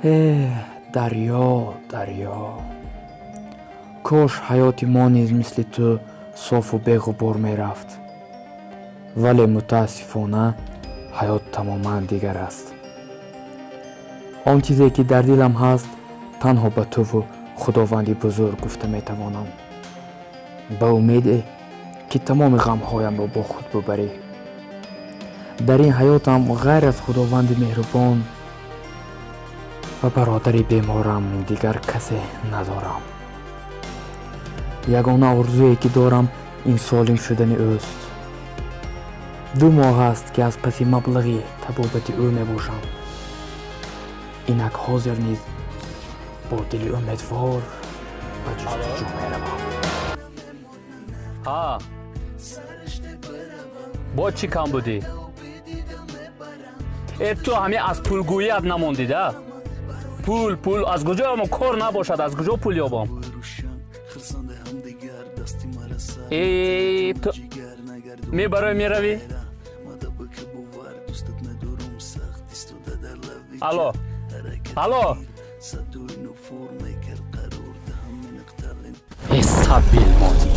Э, дарё, дарё, кош ҳаёти мо низ мисли ту софу беғубор мерафт, вале мутаассифона ҳаёт тамоман дигар аст. Он чизе ки дар дилам ҳаст, танҳо ба туву Худованди бузург гуфта метавонам, ба умеде ки тамоми ғамҳоямро бо худ бубарӣ. Дар ин ҳаётам ғайр аз Худованди меҳрубон ва бародари беморам дигар касе надорам. Ягона орзуе ки дорам, ин солим шудани ӯст. 2 моҳ аст, ки аз паси маблағи табобати ӯ мебошам. Инак ҳозир низ бо дили умедвор ба ҷустуҷӯ меравам. Ҳа, бо чӣ кам будӣ? Э, ту ҳамин аз пулгӯият намондида. Пул, пул, аз куҷо ёбам? Кор набошад, аз куҷо пул ёбам? Э, ту мебарои, меравӣ. Алло, алло! Э, сабил монӣ.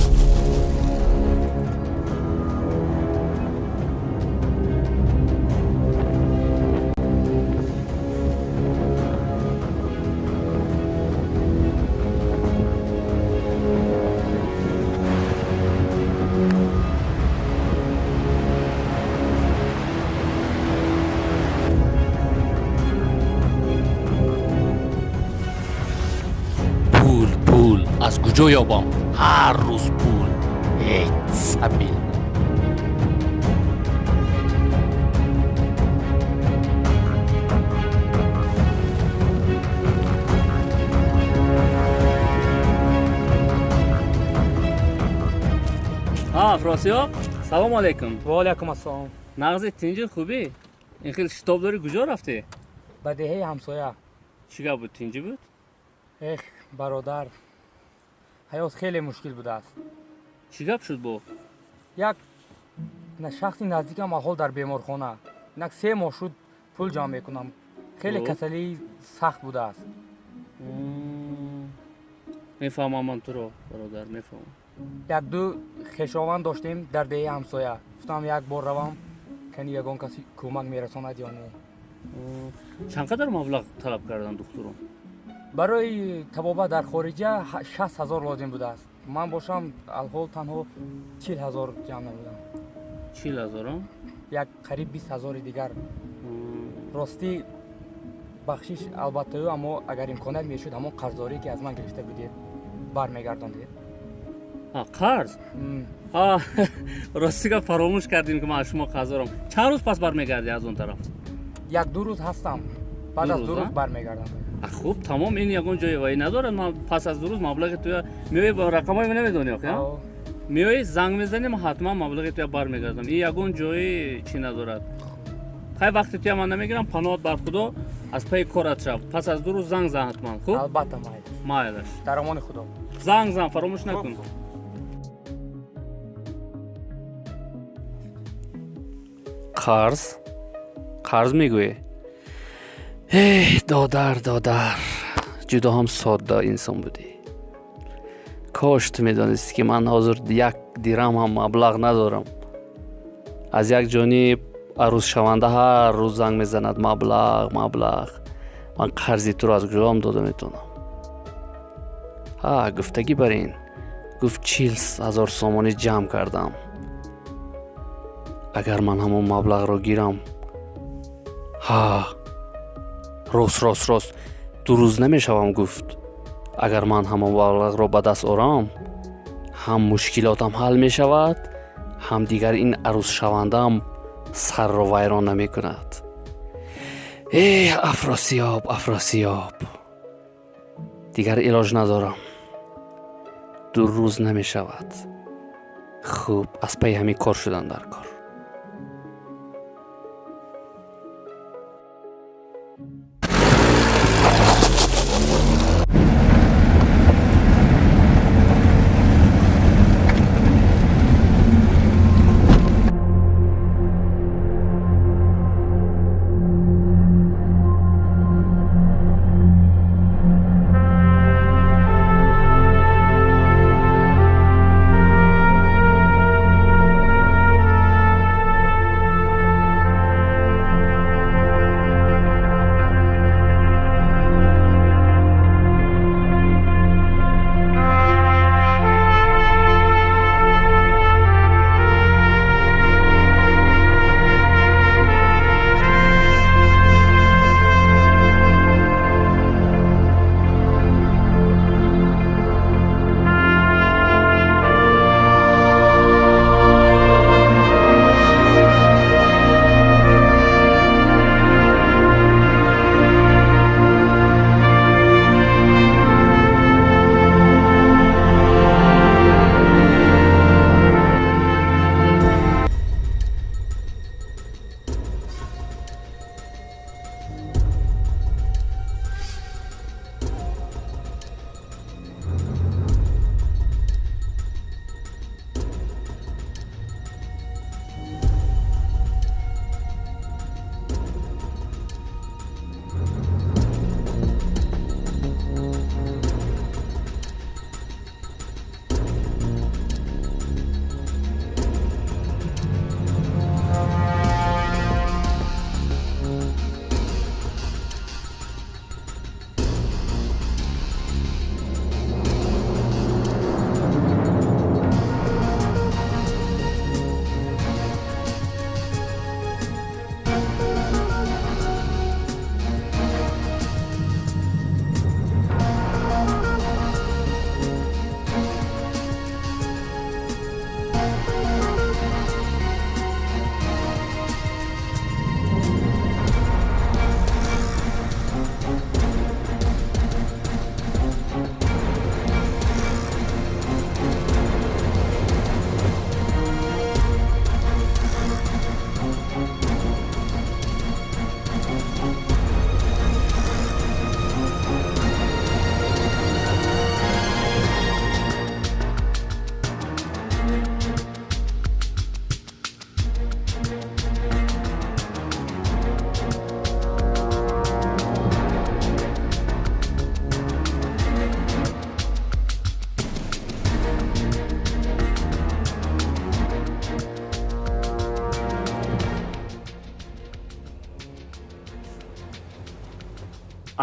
Пул, пул аз куҷо ёбам? Ҳар рӯз пул. Эй, сабил. Ҳа, Афросиёб, салому алайкум. Ва алайкум ассалом. Нағзи, тинҷи, хубӣ? Ин хел шитоб дорӣ, куҷо рафтӣ? Ба деҳаи ҳамсоя. Чӣ гап буд, тинҷӣ буд? Эх, бародар, ҳаёт хеле мушкил будааст. Чӣ гап шуд бо? Як шахси наздикам алҳол дар беморхона. Инак 3 моҳ шуд, пул ҷамъ мекунам. Хеле касалии сахт будааст. Мефаҳмам ман туро, бародар, мефаҳмам. Як ду хешованд доштем дар деҳаи ҳамсоя. Гуфтам, як бор равам, кани ягон каси кӯмак мерасонад ё не. Чанд қадар маблағ талаб карданд духтурон? Барои табобат дар хориҷа 60 000 лозим будааст. Ман бошам алҳол танҳо 40 000 ҷамъ намудам. 40 000-о? Як қариб 20 000-и дигар. Ростӣ, бахшиш, албатта, ӯ, аммо агар имконият мешуд, ҳамон қарздорие ки аз ман гирифта будед, бармегардондед. Қарз? Рости гап, фаромӯш кардем, ки ман аз шумо қарздорам. Чанд рӯз пас бармегардӣ аз он тараф? Як ду рӯз ҳастам, баъд аз 2 рӯз бармегардам. Хуб, тамом, ин ягон ҷои ваи надорад. Ман пас аз 2 рӯз маблағи туя меои, рақамҳои намедонӣ, охи, меои, занг мезанем, ҳатман маблағи туя бармегардам. Ин ягон ҷои чӣ надорад. Хай, вақти туя ман намегирам, паноҳат бар Худо, аз пайи корат шав. Пас аз 2 рӯз занг зан ҳатман, хуб? Албатта, майли. Майлаш. Дар амони Худо. Занг зан, фаромӯш накун. Қарз, қарз мегӯӣ. Эҳ, додар, додар, ҷудо ҳам содда инсон будӣ. Кош ту медонистӣ, ки ман ҳозир як дирам ҳам маблағ надорам. Аз як ҷониб арӯзшаванда ҳар рӯз занг мезанад: маблағ, маблағ. Ман қарзи туро аз куҷоам дода метавонам? Ҳа, гуфтагӣ бар ин гуфт, 40 000 сомонӣ ҷамъ кардам. Агар ман ҳамон маблағро гирам, ҳа, рост, рост, рост, 2 рӯз намешавам. Гуфт, агар ман ҳамон маблағро ба даст орам, ҳам мушкилотам ҳал мешавад, ҳам дигар ин арӯзшавандаам сарро вайрон намекунад. Эҳ, Афросиёб, Афросиёб, дигар илоҷ надорам, 2 рӯз намешавад. Хуб, аз пайи ҳамин кор шудан дар кор.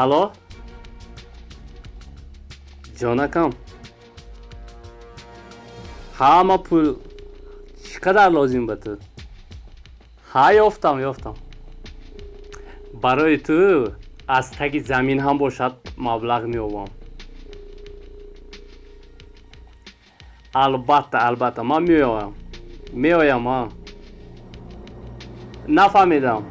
Алло, ҷонакам, ҳама пул чӣ қадар лозим ба ту? Ҳа, ёфтам, ёфтам. Барои ту аз таги замин ҳам бошад маблағ меёбам. Албатта, албатта, ман меоям, меоям. Ҳа, нафаҳмидам.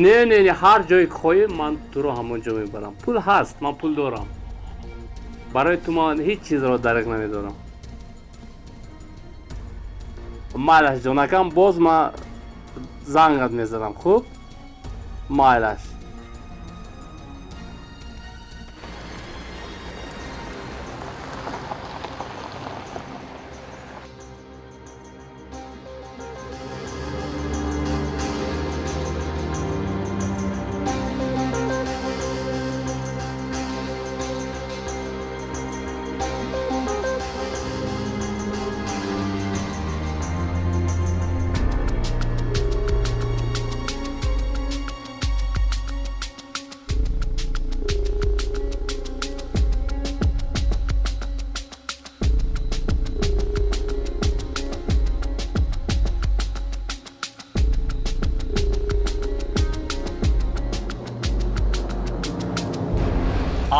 Не, не, не, ҳар ҷое ки хоҳӣ, ман туро ҳамон ҷо мебарам. Пул ҳаст, ман пул дорам. Барои ту ман ҳеҷ чизро дареғ намедорам. Майлаш, ҷонакам, боз ман зангат мезанам. Хуб, майлаш.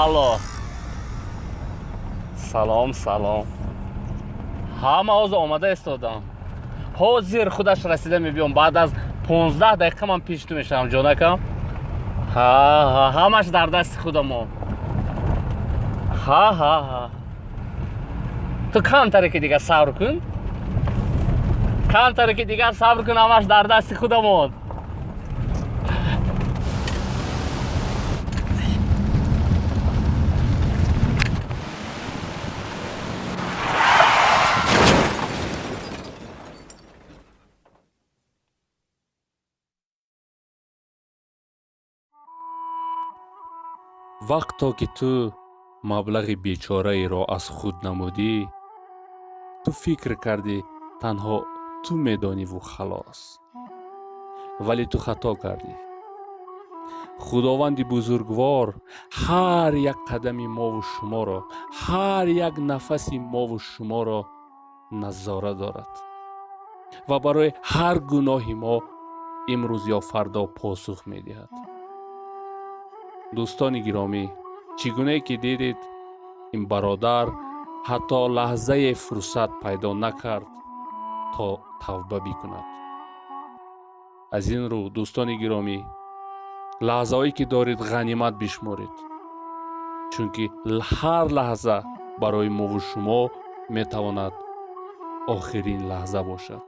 Алло, салом, салом. Ҳа, ман ҳозир омада истодам. Ҳозир худаш расида мебиём. Баъд аз 15 дақиқа ман пеши ту мешавам, ҷонакам. Ҳа, ҳа, ҳамаш дар дасти худамо. Ҳа, ҳа, ҳа. Ту камтаре ки дигар сабр кун. Камтаре ки дигар сабр кун, ҳамаш дар дасти худамон. Вақто ки ту маблағи бечораеро аз худ намудӣ, ту фикр кардӣ танҳо ту медониву халос. Вале ту хато кардӣ. Худованди бузургвор ҳар як қадами мову шуморо, ҳар як нафаси мову шуморо назора дорад ва барои ҳар гуноҳи мо имрӯз ё фардо посух медиҳад. Дӯстони гиромӣ, чӣ гунае ки дидед, ин бародар ҳатто лаҳзае фурсат пайдо накард то тавба бикунад. Аз ин рӯ, дӯстони гиромӣ, лаҳзаҳое ки доред ғанимат бишморед, чунки ҳар лаҳза барои мову шумо метавонад охирин лаҳза бошад.